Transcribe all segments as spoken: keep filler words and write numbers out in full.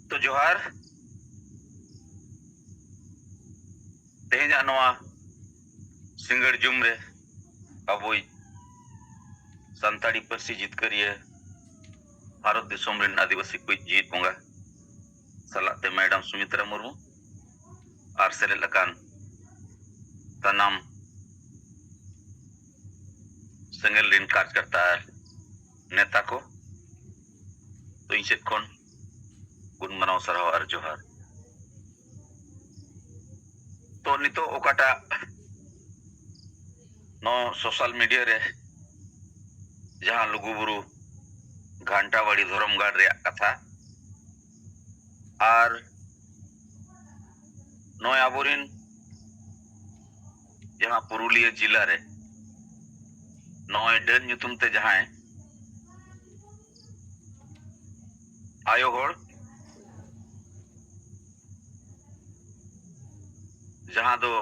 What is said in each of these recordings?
ᱛᱚ ᱡᱚᱦᱟᱨ᱾ ᱛᱮᱦᱮᱧᱟᱜ ᱱᱚᱣᱟ ᱥᱤᱸᱜᱟᱹᱲ ᱡᱩᱢ ᱨᱮ ᱟᱵᱚᱭᱤᱡ ᱥᱟᱱᱛᱟᱲᱤ ᱯᱟᱹᱨᱥᱤ ᱡᱤᱛᱠᱟᱹᱨᱤᱭᱟᱹ, ᱵᱷᱟᱨᱚᱛ ᱫᱤᱥᱚᱢ ᱨᱮᱱ ᱟᱹᱫᱤᱵᱟᱹᱥᱤ ᱠᱚᱭᱤᱡ ᱡᱤᱣᱤᱫ ᱵᱚᱸᱜᱟ ᱥᱟᱞᱟᱜ ᱛᱮ ᱢᱮᱰᱟᱢ ᱥᱩᱢᱤᱛᱨᱟ ᱢᱩᱨᱢᱩ ᱟᱨ ᱥᱮᱞᱮᱫ ᱟᱠᱟᱱ ᱥᱟᱱᱟᱢ ᱥᱮᱸᱜᱮᱞ ᱨᱤᱱ ᱠᱟᱨᱡᱽᱠᱟᱨᱛᱟ ᱟᱨ ᱱᱮᱛᱟ ᱠᱚ, ᱛᱚ ᱤᱧ ᱥᱮᱫ ᱠᱷᱚᱱ ᱜᱩᱱ ᱢᱟᱱᱟᱣ ᱥᱟᱨᱦᱟᱣ ᱟᱨ ᱡᱚᱦᱟᱨ᱾ ᱛᱚ ᱱᱤᱛᱚᱜ ᱚᱠᱟᱴᱟᱜ ᱱᱚᱣᱟ ᱥᱳᱥᱟᱞ ᱢᱤᱰᱤᱭᱟ ᱨᱮ ᱡᱟᱦᱟᱸ ᱞᱩᱜᱩᱵᱩᱨᱩ ᱜᱷᱟᱱᱴᱟᱵᱟᱲᱤ ᱫᱷᱚᱨᱚᱢ ᱜᱟᱲ ᱨᱮᱭᱟᱜ ᱠᱟᱛᱷᱟ, ᱟᱨ ᱱᱚᱜᱼᱚᱭ ᱟᱵᱚᱨᱮᱱ ᱡᱟᱦᱟᱸ ᱯᱩᱨᱩᱞᱤᱭᱟᱹ ᱡᱮᱞᱟ ᱨᱮ ᱱᱚᱜᱼᱚᱭ ᱰᱟᱹᱱ ᱧᱩᱛᱩᱢ ᱛᱮ ᱡᱟᱦᱟᱸᱭ ᱟᱭᱳ ᱦᱚᱲ ᱡᱟᱦᱟᱸ ᱫᱚ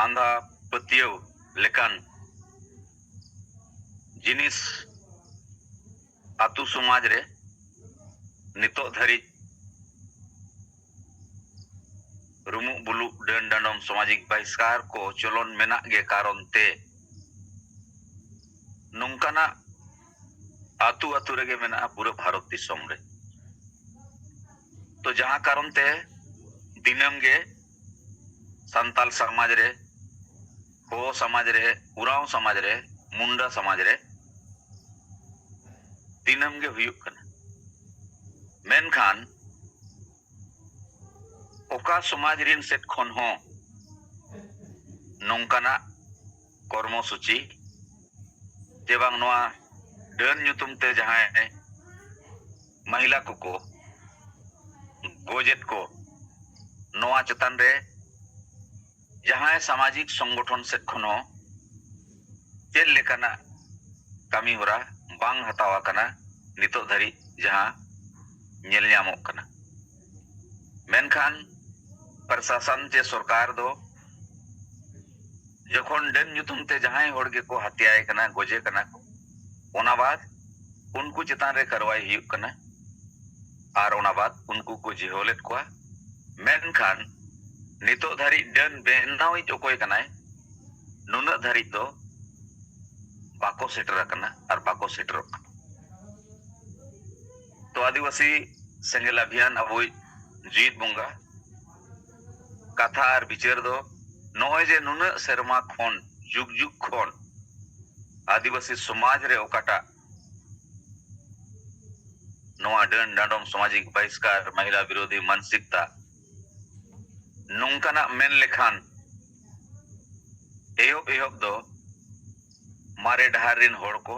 ᱟᱸᱫᱷᱟ ᱯᱟᱹᱛᱭᱟᱹᱣ ᱞᱮᱠᱟᱱ ᱡᱤᱱᱤᱥ ᱟᱛᱳ ᱥᱚᱢᱟᱡᱽ ᱨᱮ ᱱᱤᱛᱚᱜ ᱫᱷᱟᱹᱨᱤᱡ ᱨᱩᱢᱩᱜ ᱵᱩᱞᱩᱜ ᱰᱟᱹᱱ ᱰᱟᱸᱰᱚᱢ ᱥᱟᱢᱟᱡᱤᱠ ᱵᱟᱦᱤᱥᱠᱟᱨ ᱠᱚ ᱪᱚᱞᱚᱱ ᱢᱮᱱᱟᱜ ᱜᱮ ᱠᱟᱨᱚᱱ ᱛᱮ ᱱᱚᱝᱠᱟᱱᱟᱜ ᱟᱛᱳ ᱟᱛᱳ ᱨᱮᱜᱮ ᱢᱮᱱᱟᱜᱼᱟ ᱯᱩᱨᱟᱹ ᱵᱷᱟᱨᱚᱛ ᱫᱤᱥᱚᱢ ᱨᱮ᱾ ᱛᱚ ᱡᱟᱦᱟᱸ ᱠᱟᱨᱚᱱ ᱛᱮ ᱫᱤᱱᱟᱹᱢ ᱜᱮ ᱥᱟᱱᱛᱟᱞ ᱥᱚᱢᱟᱡᱽ ᱨᱮ, ᱦᱳ ᱥᱚᱢᱟᱡᱽ ᱨᱮ, ᱩᱨᱟᱣ ᱥᱚᱢᱟᱡᱽ ᱨᱮ, ᱢᱩᱱᱰᱟ ᱥᱚᱢᱟᱡᱽ ᱨᱮ ᱫᱤᱱᱟᱹᱢ ᱜᱮ ᱦᱩᱭᱩᱜ ᱠᱟᱱᱟ᱾ ᱢᱮᱱᱠᱷᱟᱱ ᱚᱠᱟ ᱥᱚᱢᱟᱡᱽ ᱨᱤᱱ ᱥᱮᱫ ᱠᱷᱚᱱ ᱦᱚᱸ ᱱᱚᱝᱠᱟᱱᱟᱜ ᱠᱚᱨᱢᱚ ᱥᱩᱪᱤ ᱡᱮ ᱵᱟᱝ ᱱᱚᱣᱟ ᱰᱟᱹᱱ ᱧᱩᱛᱩᱢ ᱛᱮ ᱡᱟᱦᱟᱸᱭ ᱢᱟᱦᱤᱞᱟ ᱠᱚᱠᱚ ᱜᱚᱡᱮᱫ ᱠᱚ, ᱱᱚᱣᱟ ᱪᱮᱛᱟᱱ ᱨᱮ ᱡᱟᱦᱟᱸᱭ ᱥᱟᱢᱟᱡᱤᱠ ᱥᱚᱝᱜᱚᱴᱷᱚᱱ ᱥᱮᱫ ᱠᱷᱚᱱ ᱦᱚᱸ ᱪᱮᱫ ᱞᱮᱠᱟᱱᱟᱜ ᱠᱟᱹᱢᱤ ᱦᱚᱨᱟ ᱵᱟᱝ ᱦᱟᱛᱟᱣ ᱟᱠᱟᱱᱟ ᱱᱤᱛᱚᱜ ᱫᱷᱟᱹᱨᱤᱡ ᱡᱟᱦᱟᱸ ᱧᱮᱞ ᱧᱟᱢᱚᱜ ᱠᱟᱱᱟ᱾ ᱢᱮᱱᱠᱷᱟᱱ ᱯᱨᱚᱥᱟᱥᱚᱱ ᱪᱮ ᱥᱚᱨᱠᱟᱨ ᱫᱚ ᱡᱚᱠᱷᱚᱱ ᱰᱟᱹᱱ ᱧᱩᱛᱩᱢ ᱛᱮ ᱡᱟᱦᱟᱸᱭ ᱦᱚᱲ ᱜᱮᱠᱚ ᱦᱟᱛᱭᱟᱭ ᱠᱟᱱᱟ, ᱜᱚᱡᱮ ᱠᱟᱱᱟ ᱠᱚ, ᱚᱱᱟ ᱵᱟᱫ ᱩᱱᱠᱩ ᱪᱮᱛᱟᱱ ᱨᱮ ᱠᱟᱨᱣᱟᱭ ᱦᱩᱭᱩᱜ ᱠᱟᱱᱟ᱾ ᱟᱨ ᱚᱱᱟ ᱵᱟᱫ ᱩᱱᱠᱩ ᱠᱚ ᱡᱤᱦᱳᱞᱮᱫ ᱠᱚᱣᱟ᱾ ᱢᱮᱱᱠᱷᱟᱱ ᱱᱤᱛᱚᱜ ᱫᱷᱟᱹᱨᱤᱡ ᱰᱟᱹᱱ ᱵᱮᱱᱟᱣᱤᱡ ᱚᱠᱚᱭ ᱠᱟᱱᱟᱭ, ᱱᱩᱱᱟᱹᱜ ᱫᱷᱟᱹᱨᱤᱡ ᱫᱚ ᱵᱟᱠᱚ ᱥᱮᱴᱮᱨ ᱟᱠᱟᱱᱟ ᱟᱨ ᱵᱟᱠᱚ ᱥᱮᱴᱮᱨᱚᱜ ᱠᱟᱱᱟ᱾ ᱛᱚ ᱟᱹᱫᱤᱵᱟᱹᱥᱤ ᱥᱮᱸᱜᱮᱞ ᱚᱵᱷᱤᱭᱟᱱ ᱟᱵᱚᱭᱤᱡ ᱡᱤᱣᱤᱫ ᱵᱚᱸᱜᱟ ᱠᱟᱛᱷᱟ ᱟᱨ ᱵᱤᱪᱟᱹᱨ ᱫᱚ ᱱᱚᱜᱼᱚᱭ ᱡᱮ ᱱᱩᱱᱟᱹᱜ ᱥᱮᱨᱢᱟ ᱠᱷᱚᱱ, ᱡᱩᱜᱽ ᱡᱩᱜᱽ ᱠᱷᱚᱱ ᱟᱹᱫᱤᱵᱟᱹᱥᱤ ᱥᱚᱢᱟᱡᱽ ᱨᱮ ᱚᱠᱟᱴᱟᱜ ᱱᱚᱣᱟ ᱰᱟᱹᱱ ᱰᱟᱸᱰᱚᱢ ᱥᱟᱢᱟᱡᱤᱠ ᱵᱟᱦᱤᱥᱠᱟᱨ ᱢᱟᱦᱤᱞᱟ ᱵᱤᱨᱳᱫᱷᱤ ᱢᱟᱱᱥᱤᱠᱛᱟ ᱱᱚᱝᱠᱟᱱᱟᱜ ᱢᱮᱱ ᱞᱮᱠᱷᱟᱱ ᱮᱦᱚᱵ ᱮᱦᱚᱵ ᱫᱚ ᱢᱟᱨᱮ ᱰᱟᱦᱟᱨ ᱨᱤᱱ ᱦᱚᱲ ᱠᱚ,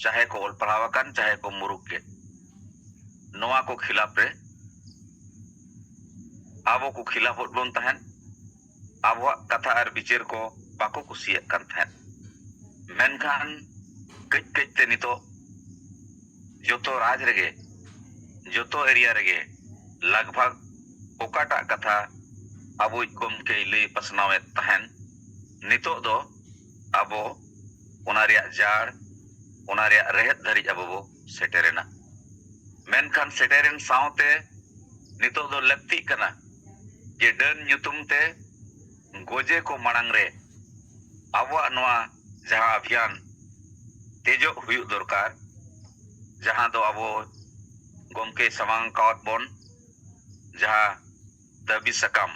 ᱪᱟᱦᱮ ᱠᱚ ᱚᱞ ᱯᱟᱲᱦᱟᱣ ᱟᱠᱟᱱ ᱪᱟᱦᱮ ᱠᱚ ᱢᱩᱨᱩᱠ ᱜᱮ, ᱱᱚᱣᱟ ᱠᱚ ᱠᱷᱤᱞᱟᱯ ᱨᱮ ᱟᱵᱚ ᱠᱚ ᱠᱷᱤᱞᱟᱯᱚᱜ ᱵᱚᱱ ᱛᱟᱦᱮᱸᱱ᱾ ᱟᱵᱚᱣᱟᱜ ᱠᱟᱛᱷᱟ ᱟᱨ ᱵᱤᱪᱟᱹᱨ ᱠᱚ ᱵᱟᱠᱚ ᱠᱩᱥᱤᱭᱟᱜ ᱠᱟᱱ ᱛᱟᱦᱮᱸᱫ᱾ ᱢᱮᱱᱠᱷᱟᱱ ᱠᱟᱹᱡ ᱠᱟᱹᱡ ᱛᱮ ᱱᱤᱛᱚᱜ ᱡᱚᱛᱚ ᱨᱟᱡᱽ ᱨᱮᱜᱮ, ᱡᱚᱛᱚ ᱮᱨᱤᱭᱟ ᱨᱮᱜᱮ ᱞᱟᱜᱽ ᱵᱷᱟᱜᱽ ᱚᱠᱟᱴᱟᱜ ᱠᱟᱛᱷᱟ ᱟᱵᱚᱭᱤᱡ ᱜᱚᱢᱠᱮᱭ ᱞᱟᱹᱭ ᱯᱟᱥᱱᱟᱣᱮᱫ ᱛᱟᱦᱮᱸᱱ, ᱱᱤᱛᱚᱜ ᱫᱚ ᱟᱵᱚ ᱚᱱᱟ ᱨᱮᱭᱟᱜ ᱡᱟᱲ, ᱚᱱᱟ ᱨᱮᱭᱟᱜ ᱨᱮᱦᱮᱫ ᱫᱷᱟᱹᱨᱤᱡ ᱟᱵᱚ ᱵᱚ ᱥᱮᱴᱮᱨᱮᱱᱟ᱾ ᱢᱮᱱᱠᱷᱟᱱ ᱥᱮᱴᱮᱨᱮᱱ ᱥᱟᱶᱛᱮ ᱱᱤᱛᱚᱜ ᱫᱚ ᱞᱟᱹᱠᱛᱤᱜ ᱠᱟᱱᱟ ᱡᱮ ᱰᱟᱹᱱ ᱧᱩᱛᱩᱢ ᱛᱮ ᱜᱚᱡᱮ ᱠᱚ ᱢᱟᱲᱟᱝ ᱨᱮ ᱟᱵᱚᱣᱟᱜ ᱱᱚᱣᱟ ᱡᱟᱦᱟᱸ ᱚᱵᱷᱤᱭᱟᱱ ᱛᱮᱡᱚᱜ ᱦᱩᱭᱩᱜ ᱫᱚᱨᱠᱟᱨ, ᱡᱟᱦᱟᱸ ᱫᱚ ᱟᱵᱚ ᱜᱚᱢᱠᱮ ᱥᱟᱢᱟᱝ ᱟᱠᱟᱣᱟᱫ ᱵᱚᱱ ᱡᱟᱦᱟᱸ ᱫᱟᱹᱵᱤ ᱥᱟᱠᱟᱢ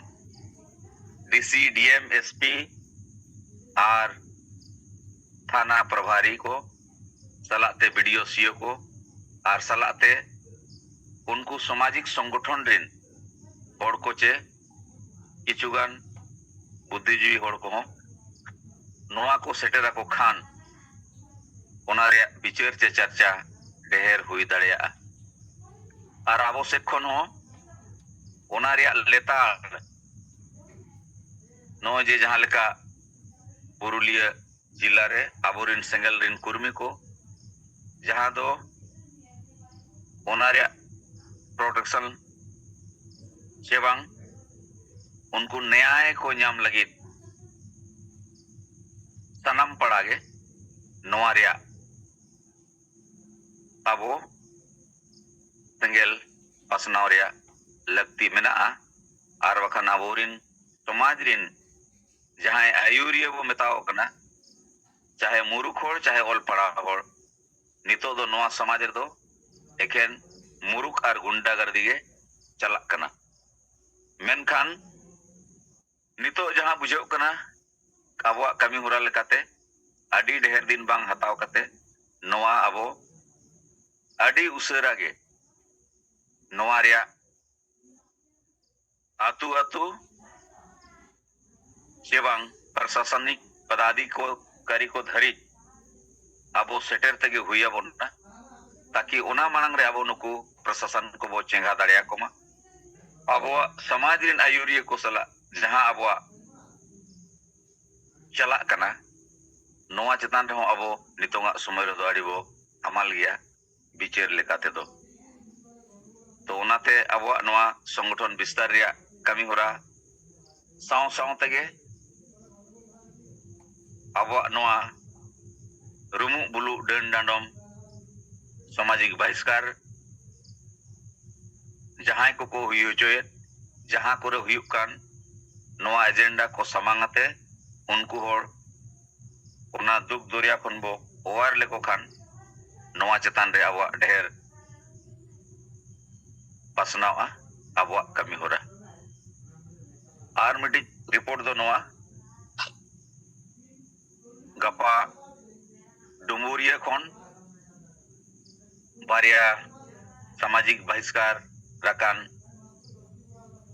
ᱰᱤᱥᱤ, ᱰᱤᱮᱢ, ᱮᱥᱯᱤ ᱟᱨ ᱛᱷᱟᱱᱟ ᱯᱨᱚᱵᱷᱟᱨᱤ ᱠᱚ ᱥᱟᱞᱟᱜ ᱛᱮ ᱵᱤᱰᱤᱳ, ᱥᱤᱳ ᱠᱚ ᱟᱨ ᱥᱟᱞᱟᱜ ᱛᱮ ᱩᱱᱠᱩ ᱥᱟᱢᱟᱡᱤᱠ ᱥᱚᱝᱜᱚᱴᱷᱚᱱ ᱨᱤᱱ ᱦᱚᱲ ᱠᱚ ᱪᱮ ᱠᱤᱪᱷᱩᱜᱟᱱ ᱵᱩᱫᱽᱫᱷᱤᱡᱤᱵᱤ ᱦᱚᱲ ᱠᱚᱦᱚᱸ ᱱᱚᱣᱟ ᱠᱚ ᱥᱮᱴᱮᱨ ᱟᱠᱚ ᱠᱷᱟᱱ ᱚᱱᱟ ᱨᱮᱭᱟᱜ ᱵᱤᱪᱟᱹᱨ ᱪᱮ ᱪᱟᱨᱪᱟ ᱰᱷᱮᱨ ᱦᱩᱭ ᱫᱟᱲᱮᱭᱟᱜᱼᱟ᱾ ᱟᱨ ᱟᱵᱚ ᱥᱮᱫ ᱠᱷᱚᱱ ᱦᱚᱸ ᱚᱱᱟ ᱨᱮᱭᱟᱜ ᱞᱮᱛᱟᱲ ᱱᱚᱜᱼᱚᱭ ᱡᱮ ᱡᱟᱦᱟᱸ ᱞᱮᱠᱟ ᱯᱩᱨᱩᱞᱤᱭᱟᱹ ᱡᱤᱞᱟ ᱨᱮ ᱟᱵᱚᱨᱮᱱ ᱥᱮᱸᱜᱮᱞ ᱨᱮᱱ ᱠᱩᱨᱢᱤ ᱠᱚ, ᱡᱟᱦᱟᱸ ᱫᱚ ᱚᱱᱟ ᱨᱮᱭᱟᱜ ᱯᱨᱚᱴᱮᱠᱥᱚᱱ ᱪᱮ ᱵᱟᱝ ᱩᱱᱠᱩ ᱱᱮᱭᱟᱭ ᱠᱚ ᱧᱟᱢ ᱞᱟᱹᱜᱤᱫ ᱥᱟᱱᱟᱢ ᱯᱟᱲᱟ ᱜᱮ ᱱᱚᱣᱟ ᱨᱮᱭᱟᱜ ᱟᱵᱚ ᱥᱮᱸᱜᱮᱞ ᱯᱟᱥᱱᱟᱣ ᱨᱮᱭᱟᱜ ᱞᱟᱹᱠᱛᱤ ᱢᱮᱱᱟᱜᱼᱟ᱾ ᱟᱨ ᱵᱟᱠᱷᱟᱱ ᱟᱵᱚᱨᱤᱱ ᱥᱚᱢᱟᱡᱽ ᱨᱤᱱ ᱡᱟᱦᱟᱸᱭ ᱟᱹᱭᱩᱨᱤᱭᱟᱹ ᱵᱚ ᱢᱮᱛᱟᱣ ᱠᱟᱱᱟ, ᱪᱟᱦᱮ ᱢᱩᱨᱩᱠᱷ ᱦᱚᱲ, ᱪᱟᱦᱮ ᱚᱞ ᱯᱟᱲᱦᱟᱣ ᱦᱚᱲ, ᱱᱤᱛᱚᱜ ᱫᱚ ᱱᱚᱣᱟ ᱥᱚᱢᱟᱡᱽ ᱨᱮᱫᱚ ᱮᱠᱷᱮᱱ ᱢᱩᱨᱩᱠᱷ ᱟᱨ ᱜᱩᱱᱰᱟᱜᱟᱨᱫᱤ ᱜᱮ ᱪᱟᱞᱟᱜ ᱠᱟᱱᱟ᱾ ᱢᱮᱱᱠᱷᱟᱱ ᱱᱤᱛᱚᱜ ᱡᱟᱦᱟᱸ ᱵᱩᱡᱷᱟᱹᱜ ᱠᱟᱱᱟ, ᱟᱵᱚᱣᱟᱜ ᱠᱟᱹᱢᱤ ᱦᱚᱨᱟ ᱞᱮᱠᱟᱛᱮ ᱟᱹᱰᱤ ᱰᱷᱮᱨ ᱫᱤᱱ ᱵᱟᱝ ᱦᱟᱛᱟᱣ ᱠᱟᱛᱮ ᱱᱚᱣᱟ ᱟᱵᱚ ᱟᱹᱰᱤ ᱩᱥᱟᱹᱨᱟ ᱜᱮ ᱱᱚᱣᱟ ᱨᱮᱭᱟᱜ ᱟᱹᱛᱩ ᱟᱹᱛᱩ ᱪᱮ ᱵᱟᱝ ᱯᱨᱚᱥᱟᱥᱚᱱᱤᱠ ᱯᱚᱫᱟᱫᱷᱤᱠᱟᱨᱤ ᱠᱚ ᱫᱷᱟᱹᱨᱤᱡ ᱟᱵᱚ ᱥᱮᱴᱮᱨ ᱛᱮᱜᱮ ᱦᱩᱭ ᱟᱵᱚᱱᱟ, ᱛᱟᱠᱤ ᱚᱱᱟ ᱢᱟᱲᱟᱝ ᱨᱮ ᱟᱵᱚ ᱱᱩᱠᱩ ᱯᱨᱚᱥᱟᱥᱚᱱ ᱠᱚᱵᱚ ᱪᱮᱸᱜᱷᱟ ᱫᱟᱲᱮᱭᱟᱠᱚ ᱢᱟ᱾ ᱟᱵᱚᱣᱟᱜ ᱥᱚᱢᱟᱡᱽ ᱨᱮᱱ ᱟᱹᱭᱩᱨᱤᱭᱟᱹ ᱠᱚ ᱥᱟᱞᱟᱜ ᱡᱟᱦᱟᱸ ᱟᱵᱚᱣᱟᱜ ᱪᱟᱞᱟᱜ ᱠᱟᱱᱟ, ᱱᱚᱣᱟ ᱪᱮᱛᱟᱱ ᱨᱮᱦᱚᱸ ᱟᱵᱚ ᱱᱤᱛᱚᱝᱟᱜ ᱥᱚᱢᱚᱭ ᱨᱮᱫᱚ ᱟᱹᱰᱤ ᱵᱚ ᱦᱟᱢᱟᱞ ᱜᱮᱭᱟ ᱵᱤᱪᱟᱹᱨ ᱞᱮᱠᱟ ᱛᱮᱫᱚ᱾ ᱛᱚ ᱚᱱᱟᱛᱮ ᱟᱵᱚᱣᱟᱜ ᱱᱚᱣᱟ ᱥᱚᱝᱜᱚᱴᱷᱚᱱ ᱵᱤᱥᱛᱟᱨ ᱨᱮᱭᱟᱜ ᱠᱟᱹᱢᱤ ᱦᱚᱨᱟ ᱥᱟᱶ ᱥᱟᱶ ᱛᱮᱜᱮ ᱟᱵᱚᱣᱟᱜ ᱱᱚᱣᱟ ᱨᱩᱢᱩᱜ ᱵᱩᱞᱩᱜ ᱰᱟᱹᱱ ᱰᱟᱸᱰᱚᱢ ᱥᱟᱢᱟᱡᱤᱠ ᱵᱟᱦᱤᱥᱠᱟᱨ ᱡᱟᱦᱟᱸᱭ ᱠᱚᱠᱚ ᱦᱩᱭ ᱦᱚᱪᱚᱭᱮᱫ, ᱡᱟᱦᱟᱸ ᱠᱚᱨᱮ ᱦᱩᱭᱩᱜ ᱠᱟᱱ, ᱱᱚᱣᱟ ᱮᱡᱮᱱᱰᱟ ᱠᱚ ᱥᱟᱢᱟᱝ ᱟᱛᱮ ᱩᱱᱠᱩ ᱦᱚᱲ ᱚᱱᱟ ᱫᱩᱠ ᱫᱚᱨᱭᱟ ᱠᱷᱚᱱ ᱵᱚ ᱚᱣᱟᱨ ᱞᱮᱠᱚ ᱠᱷᱟᱱ ᱱᱚᱣᱟ ᱪᱮᱛᱟᱱ ᱨᱮ ᱟᱵᱚᱣᱟᱜ ᱰᱷᱮᱨ ᱯᱟᱥᱱᱟᱣᱼᱟ ᱟᱵᱚᱣᱟᱜ ᱠᱟᱹᱢᱤ ᱦᱚᱨᱟ᱾ ᱟᱨ ᱢᱤᱫᱴᱤᱡ ᱨᱤᱯᱳᱨᱴ ᱫᱚ ᱱᱚᱣᱟ, ᱜᱟᱯᱟ ᱰᱩᱢᱩᱨᱤᱭᱟᱹ ᱠᱷᱚᱱ ᱵᱟᱨᱭᱟ ᱥᱟᱢᱟᱡᱤᱠ ᱵᱟᱦᱤᱥᱠᱟᱨ ᱟᱠᱟᱱ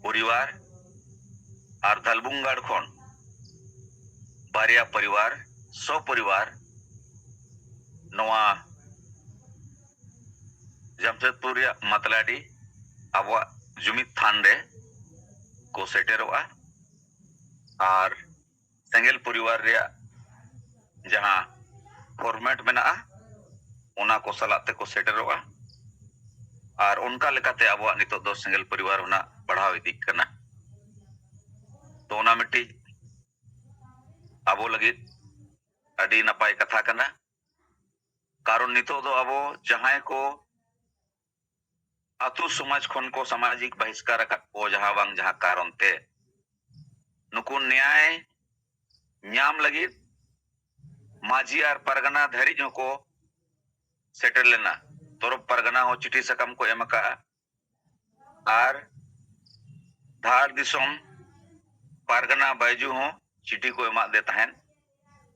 ᱯᱚᱨᱤᱵᱟᱨ ᱟᱨ ᱫᱷᱟᱞᱵᱩᱝᱜᱟᱲ ᱠᱷᱚᱱ ᱵᱟᱨᱭᱟ ᱯᱚᱨᱤᱵᱟᱨ, ᱥᱚᱯᱚᱨᱤᱵᱟᱨ ᱱᱚᱣᱟ ᱡᱟᱢᱥᱮᱫᱽᱯᱩᱨ ᱨᱮᱭᱟᱜ ᱢᱟᱛᱞᱟᱰᱤ ᱟᱵᱚᱣᱟᱜ ᱡᱩᱢᱤᱫ ᱛᱷᱟᱱ ᱨᱮ ᱠᱚ ᱥᱮᱴᱮᱨᱚᱜᱼᱟ᱾ ᱟᱨ ᱥᱮᱸᱜᱮᱞ ᱯᱚᱨᱤᱵᱟᱨ ᱨᱮᱭᱟᱜ ᱡᱟᱦᱟᱸ ᱯᱷᱚᱨᱢᱮᱴ ᱢᱮᱱᱟᱜᱼᱟ, ᱚᱱᱟ ᱠᱚ ᱥᱟᱞᱟᱜ ᱛᱮᱠᱚ ᱥᱮᱴᱮᱨᱚᱜᱼᱟ᱾ ᱟᱨ ᱚᱱᱠᱟ ᱞᱮᱠᱟᱛᱮ ᱟᱵᱚᱣᱟᱜ ᱱᱤᱛᱚᱜ ᱫᱚ ᱥᱮᱸᱜᱮᱞ ᱯᱚᱨᱤᱵᱟᱨ ᱦᱚᱸ ᱱᱟᱜ ᱵᱟᱲᱦᱟᱣ ᱤᱫᱤᱜ ᱠᱟᱱᱟ᱾ ᱛᱚ ᱚᱱᱟ ᱢᱤᱫᱴᱤᱡ ᱟᱵᱚ ᱞᱟᱹᱜᱤᱫ ᱟᱹᱰᱤ ᱱᱟᱯᱟᱭ ᱠᱟᱛᱷᱟ ᱠᱟᱱᱟ᱾ ᱠᱟᱨᱚᱱ ᱱᱤᱛᱚᱜ ᱫᱚ ᱟᱵᱚ ᱡᱟᱦᱟᱸᱭ ᱠᱚ ᱟᱹᱛᱩ ᱥᱚᱢᱟᱡᱽ ᱠᱷᱚᱱ ᱠᱚ ᱥᱟᱢᱟᱡᱤᱠ ᱵᱟᱦᱤᱥᱠᱟᱨ ᱟᱠᱟᱫ ᱠᱚ, ᱡᱟᱦᱟᱸ ᱵᱟᱝ ᱡᱟᱦᱟᱸ ᱠᱟᱨᱚᱱ ᱛᱮ ᱱᱩᱠᱩ ᱱᱮᱭᱟᱭ ᱧᱟᱢ ᱞᱟᱹᱜᱤᱫ ᱢᱟᱹᱡᱷᱤ ᱟᱨ ᱯᱟᱨᱜᱟᱱᱟ ᱫᱷᱟᱹᱨᱤᱡ ᱦᱚᱸᱠᱚ ᱥᱮᱴᱮᱨ ᱞᱮᱱᱟ᱾ ᱛᱚᱨᱚᱯ ᱯᱟᱨᱜᱟᱱᱟ ᱦᱚᱸ ᱪᱤᱴᱷᱤ ᱥᱟᱠᱟᱢ ᱠᱚ ᱮᱢ ᱟᱠᱟᱫᱼᱟ ᱟᱨ ᱫᱷᱟᱲ ᱫᱤᱥᱚᱢ ᱯᱟᱨᱜᱟᱱᱟ ᱵᱟᱭᱡᱩ ᱦᱚᱸ ᱪᱤᱴᱷᱤ ᱠᱚ ᱮᱢᱟᱫ ᱫᱮ ᱛᱟᱦᱮᱸᱫ,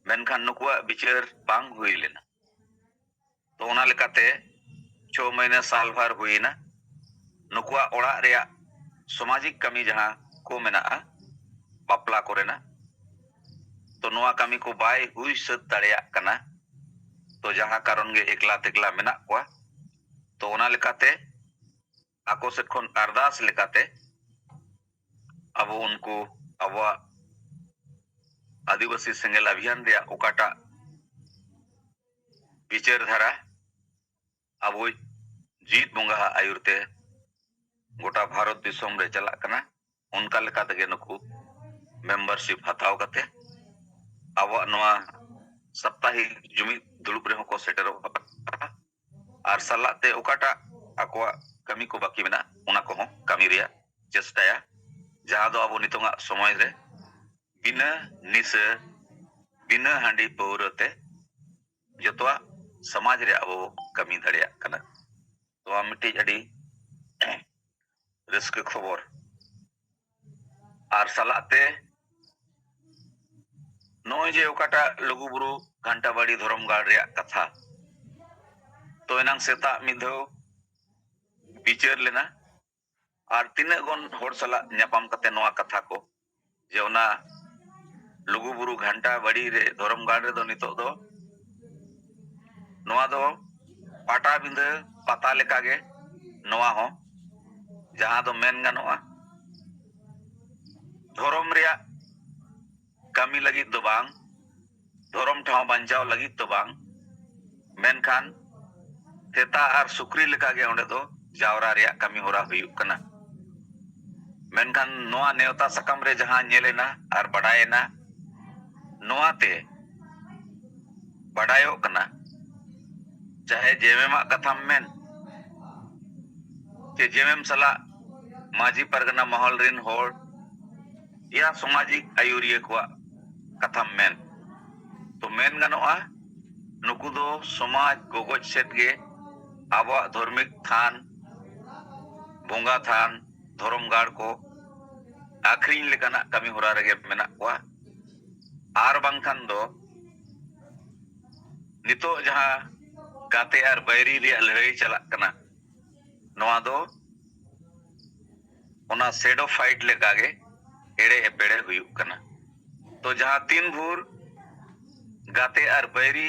ᱢᱮᱱᱠᱷᱟᱱ ᱱᱩᱠᱩᱣᱟᱜ ᱵᱤᱪᱟᱹᱨ ᱵᱟᱝ ᱦᱩᱭ ᱞᱮᱱᱟ᱾ ᱛᱚ ᱚᱱᱟ ᱞᱮᱠᱟᱛᱮ ᱪᱷᱚ ᱢᱟᱹᱦᱱᱟᱹ ᱥᱟᱞ ᱵᱷᱟᱨ ᱦᱩᱭᱮᱱᱟ᱾ ᱱᱩᱠᱩᱣᱟᱜ ᱚᱲᱟᱜ ᱨᱮᱭᱟᱜ ᱥᱟᱢᱟᱡᱤᱠ ᱠᱟᱹᱢᱤ ᱡᱟᱦᱟᱸ ᱠᱚ ᱢᱮᱱᱟᱜᱼᱟ, ᱵᱟᱯᱞᱟ ᱠᱚᱨᱮᱱᱟᱜ, ᱛᱚ ᱱᱚᱣᱟ ᱠᱟᱹᱢᱤ ᱠᱚ ᱵᱟᱭ ᱦᱩᱭ ᱥᱟᱹᱛ ᱫᱟᱲᱮᱭᱟᱜ ᱠᱟᱱᱟ᱾ ᱛᱚ ᱡᱟᱦᱟᱸ ᱠᱟᱨᱚᱱ ᱜᱮ ᱮᱠᱞᱟ ᱛᱮᱠᱞᱟ ᱢᱮᱱᱟᱜ ᱠᱚᱣᱟ᱾ ᱛᱚ ᱚᱱᱟ ᱞᱮᱠᱟᱛᱮ ᱟᱠᱚ ᱥᱮᱫ ᱠᱷᱚᱱ ᱟᱨᱫᱟᱥ ᱞᱮᱠᱟᱛᱮ ᱟᱵᱚ ᱩᱱᱠᱩ ᱟᱵᱚᱣᱟᱜ ᱟᱹᱫᱤᱵᱟᱹᱥᱤ ᱥᱮᱸᱜᱮᱞ ᱟᱵᱷᱤᱭᱟᱱ ᱨᱮᱭᱟᱜ ᱚᱠᱟᱴᱟᱜ ᱵᱤᱪᱟᱹᱨ ᱫᱷᱟᱨᱟ ᱟᱵᱚᱭᱤᱡ ᱡᱤᱛ ᱵᱚᱸᱜᱟᱣᱟᱜ ᱟᱹᱭᱩᱨ ᱛᱮ ᱜᱚᱴᱟ ᱵᱷᱟᱨᱚᱛ ᱫᱤᱥᱚᱢ ᱨᱮ ᱪᱟᱞᱟᱜ ᱠᱟᱱᱟ, ᱚᱱᱠᱟ ᱞᱮᱠᱟ ᱛᱮᱜᱮ ᱱᱩᱠᱩ ᱢᱮᱢᱵᱟᱨᱥᱤᱯ ᱦᱟᱛᱟᱣ ᱠᱟᱛᱮ ᱟᱵᱚᱣᱟᱜ ᱱᱚᱣᱟ ᱥᱟᱯᱛᱟᱦᱤᱠ ᱡᱩᱢᱤᱫ ᱫᱩᱲᱩᱵ ᱨᱮᱦᱚᱸ ᱠᱚ ᱥᱮᱴᱮᱨᱚᱜᱼᱟ᱾ ᱟᱨ ᱥᱟᱞᱟᱜ ᱛᱮ ᱚᱠᱟᱴᱟᱜ ᱟᱠᱚᱣᱟᱜ ᱠᱟᱹᱢᱤ ᱠᱚ ᱵᱟᱹᱠᱤ ᱢᱮᱱᱟᱜᱼᱟ, ᱚᱱᱟ ᱠᱚᱦᱚᱸ ᱠᱟᱹᱢᱤ ᱨᱮᱭᱟᱜ ᱪᱮᱥᱴᱟᱭᱟ, ᱡᱟᱦᱟᱸ ᱫᱚ ᱟᱵᱚ ᱱᱤᱛᱚᱝᱟᱜ ᱥᱚᱢᱚᱭ ᱨᱮ ᱵᱤᱱᱟᱹ ᱱᱤᱥᱟᱹ, ᱵᱤᱱᱟᱹ ᱦᱟᱺᱰᱤ ᱯᱟᱹᱣᱨᱟᱹ ᱛᱮ ᱡᱚᱛᱚᱣᱟᱜ ᱥᱚᱢᱟᱡᱽ ᱨᱮ ᱟᱵᱚ ᱠᱟᱹᱢᱤ ᱫᱟᱲᱮᱭᱟᱜ ᱠᱟᱱᱟ᱾ ᱱᱚᱣᱟ ᱢᱤᱫᱴᱤᱡ ᱟᱹᱰᱤ ᱨᱟᱹᱥᱠᱟᱹ ᱠᱷᱚᱵᱚᱨ᱾ ᱟᱨ ᱥᱟᱞᱟᱜ ᱛᱮ ᱱᱚᱜᱼᱚᱭ ᱡᱮ ᱚᱠᱟᱴᱟᱜ ᱞᱩᱜᱩᱵᱩᱨᱩ ᱜᱷᱟᱱᱴᱟᱵᱟᱲᱤ ᱫᱷᱚᱨᱚᱢ ᱜᱟᱲ ᱨᱮᱭᱟᱜ ᱠᱟᱛᱷᱟ, ᱛᱚ ᱮᱱᱟᱝ ᱥᱮᱛᱟᱜ ᱢᱤᱫ ᱫᱷᱟᱣ ᱵᱤᱪᱟᱹᱨ ᱞᱮᱱᱟ᱾ ᱟᱨ ᱛᱤᱱᱟᱹᱜ ᱜᱚᱱ ᱦᱚᱲ ᱥᱟᱞᱟᱜ ᱧᱟᱯᱟᱢ ᱠᱟᱛᱮ ᱱᱚᱣᱟ ᱠᱟᱛᱷᱟ ᱠᱚ, ᱡᱮ ᱚᱱᱟ ᱞᱩᱜᱩᱵᱩᱨᱩ ᱜᱷᱟᱱᱴᱟ ᱵᱟᱲᱤ ᱨᱮ ᱫᱷᱚᱨᱚᱢ ᱜᱟᱲ ᱨᱮᱫᱚ ᱱᱤᱛᱚᱜ ᱫᱚ ᱱᱚᱣᱟ ᱫᱚ ᱯᱟᱴᱟᱵᱤᱸᱫᱟᱹ ᱯᱟᱛᱟ ᱞᱮᱠᱟᱜᱮ ᱱᱚᱣᱟ ᱦᱚᱸ, ᱡᱟᱦᱟᱸ ᱫᱚ ᱢᱮᱱ ᱜᱟᱱᱚᱜᱼᱟ ᱫᱷᱚᱨᱚᱢ ᱨᱮᱭᱟᱜ ᱠᱟᱹᱢᱤ ᱞᱟᱹᱜᱤᱫ ᱫᱚ ᱵᱟᱝ, ᱫᱷᱚᱨᱚᱢ ᱴᱷᱟᱶ ᱵᱟᱧᱪᱟᱣ ᱞᱟᱹᱜᱤᱫ ᱫᱚ ᱵᱟᱝ, ᱢᱮᱱᱠᱷᱟᱱ ᱥᱮᱛᱟ ᱟᱨ ᱥᱩᱠᱨᱤ ᱞᱮᱠᱟᱜᱮ ᱚᱸᱰᱮ ᱫᱚ ᱡᱟᱣᱨᱟ ᱨᱮᱭᱟᱜ ᱠᱟᱹᱢᱤ ᱦᱚᱨᱟ ᱦᱩᱭᱩᱜ ᱠᱟᱱᱟ᱾ ᱢᱮᱱᱠᱷᱟᱱ ᱱᱚᱣᱟ ᱱᱮᱣᱛᱟ ᱥᱟᱠᱟᱢ ᱨᱮ ᱡᱟᱦᱟᱸ ᱧᱮᱞ ᱮᱱᱟ ᱟᱨ ᱵᱟᱰᱟᱭ ᱮᱱᱟ, ᱱᱚᱣᱟᱛᱮ ᱵᱟᱰᱟᱭᱚᱜ ᱠᱟᱱᱟ, ᱪᱟᱦᱮ ᱡᱮᱢᱮᱢᱟᱜ ᱠᱟᱛᱷᱟᱢ ᱢᱮᱱ, ᱪᱮ ᱡᱮᱢᱮᱢ ᱥᱟᱞᱟᱜ ᱢᱟᱹᱡᱷᱤ ᱯᱟᱨᱜᱟᱱᱟ ᱢᱚᱦᱚᱞ ᱨᱤᱱ ᱦᱚᱲ ᱭᱟ ᱥᱟᱢᱟᱡᱤᱠ ᱟᱹᱭᱩᱨᱤᱭᱟᱹ ᱠᱚᱣᱟᱜ ᱠᱟᱛᱷᱟᱢ ᱢᱮᱱ, ᱛᱚ ᱢᱮᱱ ᱜᱟᱱᱚᱜᱼᱟ, ᱱᱩᱠᱩ ᱫᱚ ᱥᱚᱢᱟᱡᱽ ᱜᱚᱜᱚᱡ ᱥᱮᱫ ᱜᱮ ᱟᱵᱚᱣᱟᱜ ᱫᱷᱟᱨᱢᱤᱠ ᱛᱷᱟᱱ, ᱵᱚᱸᱜᱟ ᱛᱷᱟᱱ, ᱫᱷᱚᱨᱚᱢ ᱜᱟᱲ ᱠᱚ ᱟᱹᱠᱷᱨᱤᱧ ᱞᱮᱠᱟᱱᱟᱜ ᱠᱟᱹᱢᱤ ᱦᱚᱨᱟ ᱨᱮᱜᱮ ᱢᱮᱱᱟᱜ ᱠᱚᱣᱟ᱾ ᱟᱨ ᱵᱟᱝᱠᱷᱟᱱ ᱫᱚ ᱱᱤᱛᱚᱜ ᱡᱟᱦᱟᱸ ᱜᱟᱛᱮ ᱟᱨ ᱵᱟᱹᱭᱨᱤ ᱨᱮᱭᱟᱜ ᱞᱟᱹᱲᱦᱟᱹᱭ ᱪᱟᱞᱟᱜ ᱠᱟᱱᱟ, ᱱᱚᱣᱟ ᱫᱚ ᱚᱱᱟ shadow fight ᱞᱮᱠᱟᱜᱮ ᱮᱲᱮ ᱮᱯᱮᱲᱮ ᱦᱩᱭᱩᱜ ᱠᱟᱱᱟ᱾ ᱛᱚ ᱡᱟᱦᱟᱸ ᱛᱤᱱ ᱵᱷᱳᱨ ᱜᱟᱛᱮ ᱟᱨ ᱵᱟᱹᱭᱨᱤ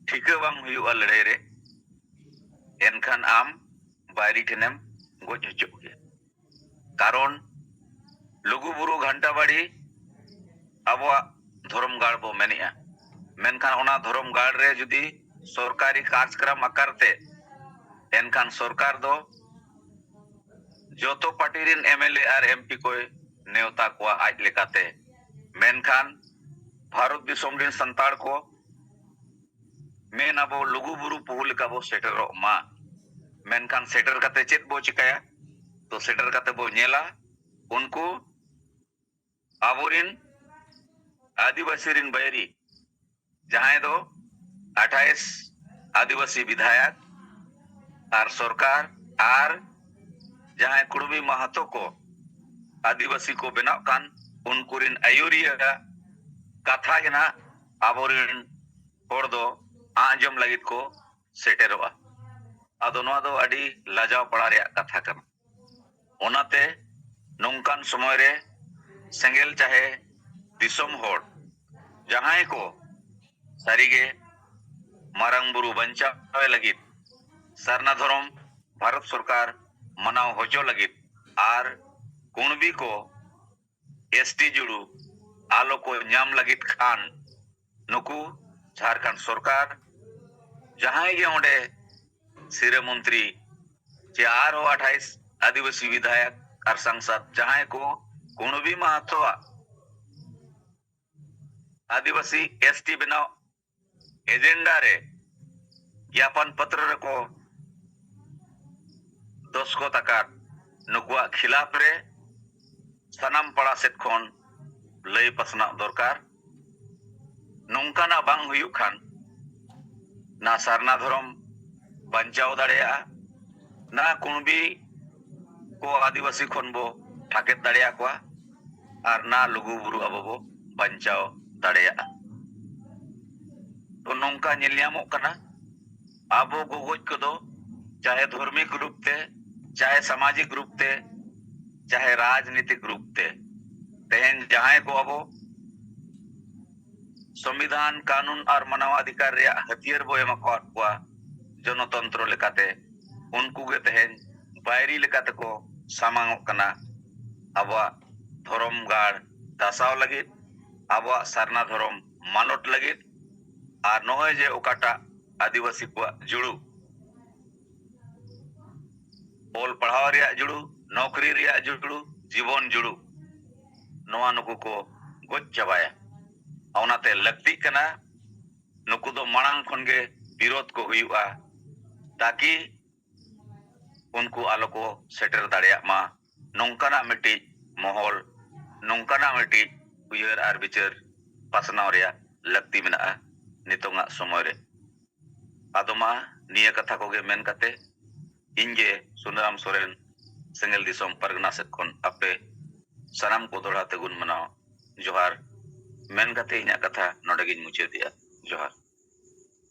ᱴᱷᱤᱠᱟᱹ ᱵᱟᱝ ᱦᱩᱭᱩᱜᱼᱟ ᱞᱟᱹᱲᱦᱟᱹᱭ ᱨᱮ, ᱮᱱᱠᱷᱟᱱ ᱟᱢ ᱵᱟᱹᱭᱨᱤ ᱴᱷᱮᱱᱮᱢ ᱜᱚᱡ ᱦᱚᱪᱚᱜ ᱜᱮᱭᱟ᱾ ᱠᱟᱨᱚᱱ ᱞᱩᱜᱩᱵᱩᱨᱩ ᱜᱷᱟᱱᱴᱟ ᱵᱟᱲᱤ ᱟᱵᱚᱣᱟᱜ ᱫᱷᱚᱨᱚᱢ ᱜᱟᱲ ᱵᱚ ᱢᱮᱱᱮᱜᱼᱟ, ᱢᱮᱱᱠᱷᱟᱱ ᱚᱱᱟ ᱫᱷᱚᱨᱚᱢ ᱜᱟᱲ ᱨᱮ ᱡᱩᱫᱤ ᱥᱚᱨᱠᱟᱨᱤ ᱠᱟᱨᱡᱽᱠᱨᱚᱢ ᱟᱠᱟᱨ ᱛᱮ, ᱮᱱᱠᱷᱟᱱ ᱥᱚᱨᱠᱟᱨ ᱫᱚ ᱡᱚᱛᱚ ᱯᱟᱨᱴᱤ ᱨᱮᱱ M L A R M P ᱠᱚᱭ ᱱᱮᱣᱛᱟ ᱠᱚᱣᱟ ᱟᱡ ᱞᱮᱠᱟᱛᱮ᱾ ᱢᱮᱱᱠᱷᱟᱱ ᱵᱷᱟᱨᱚᱛ ᱫᱤᱥᱚᱢ ᱨᱮᱱ ᱥᱟᱱᱛᱟᱲ ᱠᱚ ᱢᱮᱱ ᱟᱵᱚ ᱞᱩᱜᱩᱵᱩᱨᱩ ᱯᱩᱦᱩ ᱞᱮᱠᱟ ᱵᱚ ᱥᱮᱴᱮᱨᱚᱜ ᱢᱟ᱾ ᱢᱮᱱᱠᱷᱟᱱ ᱥᱮᱴᱮᱨ ᱠᱟᱛᱮ ᱪᱮᱫ ᱵᱚ ᱪᱤᱠᱟᱹᱭᱟ? ᱛᱚ ᱥᱮᱴᱮᱨ ᱠᱟᱛᱮ ᱵᱚ ᱧᱮᱞᱟ ᱩᱱᱠᱩ ᱟᱵᱚᱨᱤᱱ ᱟᱹᱫᱤᱵᱟᱹᱥᱤ ᱨᱤᱱ ᱵᱟᱹᱭᱨᱤ, ᱡᱟᱦᱟᱸᱭ ᱫᱚ ᱟᱴᱷᱟᱭᱤᱥ ᱟᱹᱫᱤᱵᱟᱹᱥᱤ ᱵᱤᱫᱷᱟᱭᱚᱠ ᱟᱨ ᱥᱚᱨᱠᱟᱨ ᱟᱨ ᱡᱟᱦᱟᱸᱭ ᱠᱩᱲᱢᱤ ᱢᱟᱦᱟᱛᱚ ᱠᱚ ᱟᱹᱫᱤᱵᱟᱹᱥᱤ ᱠᱚ ᱵᱮᱱᱟᱜ ᱠᱟᱱ, ᱩᱱᱠᱩ ᱨᱤᱱ ᱟᱹᱭᱩᱨᱤᱭᱟᱹ ᱠᱟᱛᱷᱟ ᱜᱮ ᱱᱟᱜ ᱟᱵᱚᱨᱤᱱ ᱦᱚᱲ ᱫᱚ ᱟᱸᱡᱚᱢ ᱞᱟᱹᱜᱤᱫ ᱠᱚ ᱥᱮᱴᱮᱨᱚᱜᱼᱟ᱾ ᱟᱫᱚ ᱱᱚᱣᱟ ᱫᱚ ᱟᱹᱰᱤ ᱞᱟᱡᱟᱣ ᱯᱟᱲᱟ ᱨᱮᱭᱟᱜ ᱠᱟᱛᱷᱟ ᱠᱟᱱᱟ᱾ ᱚᱱᱟᱛᱮ ᱱᱚᱝᱠᱟᱱ ᱥᱚᱢᱚᱭ ᱨᱮ ᱥᱮᱸᱜᱮᱞ ᱪᱟᱦᱮ ᱫᱤᱥᱚᱢ ᱦᱚᱲ ᱡᱟᱦᱟᱸᱭ ᱠᱚ ᱥᱟᱹᱨᱤᱜᱮ ᱢᱟᱨᱟᱝ ᱵᱩᱨᱩ ᱵᱟᱧᱪᱟᱣ ᱞᱟᱹᱜᱤᱫ, ᱥᱟᱨᱱᱟ ᱫᱷᱚᱨᱚᱢ ᱵᱷᱟᱨᱚᱛ ᱥᱚᱨᱠᱟᱨ ᱢᱟᱱᱟᱣ ᱦᱚᱪᱚ ᱞᱟᱹᱜᱤᱫ ᱟᱨ ᱠᱩᱬᱵᱤ ᱠᱚ ᱮᱥ ᱴᱤ ᱡᱩᱲᱩ ᱟᱞᱚ ᱠᱚ ᱧᱟᱢ ᱞᱟᱹᱜᱤᱫ ᱠᱷᱟᱱ, ᱱᱩᱠᱩ ᱡᱷᱟᱲᱠᱷᱚᱸᱰ ᱥᱚᱨᱠᱟᱨ ᱡᱟᱦᱟᱸᱭ ᱜᱮ ᱚᱸᱰᱮ ᱥᱤᱨᱟᱹ ᱢᱚᱱᱛᱨᱤ ᱪᱮ ᱟᱨᱦᱚᱸ ᱟᱴᱷᱟᱭᱤᱥ ᱟᱹᱫᱤᱵᱟᱹᱥᱤ ᱵᱤᱫᱷᱟᱭᱚᱠ ᱟᱨ ᱥᱟᱝᱥᱚᱫ ᱡᱟᱦᱟᱸᱭ ᱠᱚ ᱠᱩᱬᱵᱤ ᱢᱟᱦᱟᱛᱚᱣᱟᱜ ᱟᱹᱫᱤᱵᱟᱹᱥᱤ ᱮᱥ ᱴᱤ ᱵᱮᱱᱟᱣ ᱮᱡᱮᱱᱰᱟ ᱨᱮ ᱜᱮᱭᱟᱯᱚᱱ ᱯᱚᱛᱨᱚ ᱨᱮᱠᱚ ᱫᱚᱥᱠᱚᱛ ᱟᱠᱟᱫ ᱱᱩᱠᱩᱣᱟᱜ ᱠᱷᱤᱞᱟᱯ ᱨᱮ ᱥᱟᱱᱟᱢ ᱯᱟᱲᱟ ᱥᱮᱫ ᱠᱷᱚᱱ ᱞᱟᱹᱭ ᱯᱟᱥᱱᱟᱣ ᱫᱚᱨᱠᱟᱨ᱾ ᱱᱚᱝᱠᱟᱱᱟᱜ ᱵᱟᱝ ᱦᱩᱭᱩᱜ ᱠᱷᱟᱱ ᱱᱟ ᱥᱟᱨᱱᱟ ᱫᱷᱚᱨᱚᱢ ᱵᱟᱧᱪᱟᱣ ᱫᱟᱲᱮᱭᱟᱜᱼᱟ, ᱱᱟ ᱠᱩᱬᱵᱤ ᱠᱚ ᱟᱹᱫᱤᱵᱟᱹᱥᱤ ᱠᱷᱚᱱ ᱵᱚ ᱴᱷᱟᱠᱮᱫ ᱫᱟᱲᱮᱭᱟᱠᱚᱣᱟ, ᱟᱨ ᱱᱟ ᱞᱩᱜᱩ ᱵᱩᱨᱩ ᱟᱵᱚ ᱵᱚ ᱵᱟᱧᱪᱟᱣ ᱫᱟᱲᱮᱭᱟᱜᱼᱟ᱾ ᱛᱚ ᱱᱚᱝᱠᱟ ᱧᱮᱞ ᱧᱟᱢᱚᱜ ᱠᱟᱱᱟ, ᱟᱵᱚ ᱜᱚᱜᱚᱡ ᱠᱚᱫᱚ ᱪᱟᱦᱮ ᱫᱷᱚᱨᱢᱤᱠ ᱨᱩᱯ ᱛᱮ, ᱪᱟᱦᱮ ᱥᱟᱢᱟᱡᱤᱠ ᱨᱩᱯ ᱛᱮ, ᱪᱟᱦᱮ ᱨᱟᱡᱽᱱᱤᱛᱤᱠ ᱨᱩᱯ ᱛᱮ, ᱛᱮᱦᱮᱧ ᱡᱟᱦᱟᱸᱭ ᱠᱚ ᱟᱵᱚ ᱥᱚᱝᱵᱤᱫᱷᱟᱱ, ᱠᱟᱹᱱᱩᱱ ᱟᱨ ᱢᱟᱱᱟᱣ ᱚᱫᱷᱤᱠᱟᱨ ᱨᱮᱭᱟᱜ ᱦᱟᱹᱛᱭᱟᱹᱨ ᱵᱚ ᱮᱢ ᱟᱠᱟᱫ ᱠᱚᱣᱟ ᱡᱚᱱᱚᱛᱚᱱᱛᱨᱚ ᱞᱮᱠᱟᱛᱮ, ᱩᱱᱠᱩ ᱜᱮ ᱛᱮᱦᱮᱧ ᱵᱟᱹᱭᱨᱤ ᱞᱮᱠᱟ ᱛᱮᱠᱚ ᱥᱟᱢᱟᱝᱚᱜ ᱠᱟᱱᱟ ᱟᱵᱚᱣᱟᱜ ᱫᱷᱚᱨᱚᱢ ᱜᱟᱲ ᱫᱟᱥᱟᱣ ᱞᱟᱹᱜᱤᱫ, ᱟᱵᱚᱣᱟᱜ ᱥᱟᱨᱱᱟ ᱫᱷᱚᱨᱚᱢ ᱢᱟᱞᱚᱴ ᱞᱟᱹᱜᱤᱫ᱾ ᱟᱨ ᱱᱚᱜᱼᱚᱭ ᱡᱮ ᱚᱠᱟᱴᱟᱜ ᱟᱹᱫᱤᱵᱟᱹᱥᱤ ᱠᱚᱣᱟᱜ ᱡᱩᱲᱩ, ᱚᱞ ᱯᱟᱲᱦᱟᱣ ᱨᱮᱭᱟᱜ ᱡᱩᱲᱩ, ᱱᱚᱠᱨᱤ ᱨᱮᱭᱟᱜ ᱡᱩᱲᱩ, ᱡᱤᱵᱚᱱ ᱡᱩᱲᱩ, ᱱᱚᱣᱟ ᱱᱩᱠᱩ ᱠᱚ ᱜᱚᱡ ᱪᱟᱵᱟᱭᱟ᱾ ᱚᱱᱟᱛᱮ ᱞᱟᱹᱠᱛᱤᱜ ᱠᱟᱱᱟ ᱱᱩᱠᱩ ᱫᱚ ᱢᱟᱲᱟᱝ ᱠᱷᱚᱱ ᱜᱮ ᱵᱤᱨᱳᱫ ᱠᱚ ᱦᱩᱭᱩᱜᱼᱟ, ᱛᱟᱠᱤ ᱩᱱᱠᱩ ᱟᱞᱚ ᱠᱚ ᱥᱮᱴᱮᱨ ᱫᱟᱲᱮᱭᱟᱜ ᱢᱟ᱾ ᱱᱚᱝᱠᱟᱱᱟᱜ ᱢᱤᱫᱴᱤᱡ ᱢᱚᱦᱚᱞ, ᱱᱚᱝᱠᱟᱱᱟᱜ ᱢᱤᱫᱴᱤᱡ ᱩᱭᱦᱟᱹᱨ ᱟᱨ ᱵᱤᱪᱟᱹᱨ ᱯᱟᱥᱱᱟᱣ ᱨᱮᱭᱟᱜ ᱞᱟᱹᱠᱛᱤ ᱢᱮᱱᱟᱜᱼᱟ ᱱᱤᱛᱚᱝᱟᱜ ᱥᱚᱢᱚᱭ ᱨᱮ᱾ ᱟᱫᱚ ᱢᱟ ᱱᱤᱭᱟᱹ ᱠᱟᱛᱷᱟ ᱠᱚᱜᱮ ᱢᱮᱱ ᱠᱟᱛᱮ ᱤᱧ ᱜᱮ ᱥᱩᱱᱟᱹᱨᱟᱢ ᱥᱚᱨᱮᱱ, ᱥᱮᱸᱜᱮᱞ ᱫᱤᱥᱚᱢ ᱯᱟᱨᱜᱟᱱᱟ ᱥᱮᱫ ᱠᱷᱚᱱ ᱟᱯᱮ ᱥᱟᱱᱟᱢ ᱠᱚ ᱫᱚᱦᱲᱟ ᱛᱮ ᱜᱩᱱ ᱢᱟᱱᱟᱣ ᱡᱚᱦᱟᱨ ᱢᱮᱱ ᱠᱟᱛᱮ ᱤᱧᱟᱹᱜ ᱠᱟᱛᱷᱟ ᱱᱚᱰᱮ ᱜᱤᱧ ᱢᱩᱪᱟᱹᱫᱮᱜᱼᱟ᱾ ᱡᱚᱦᱟᱨ᱾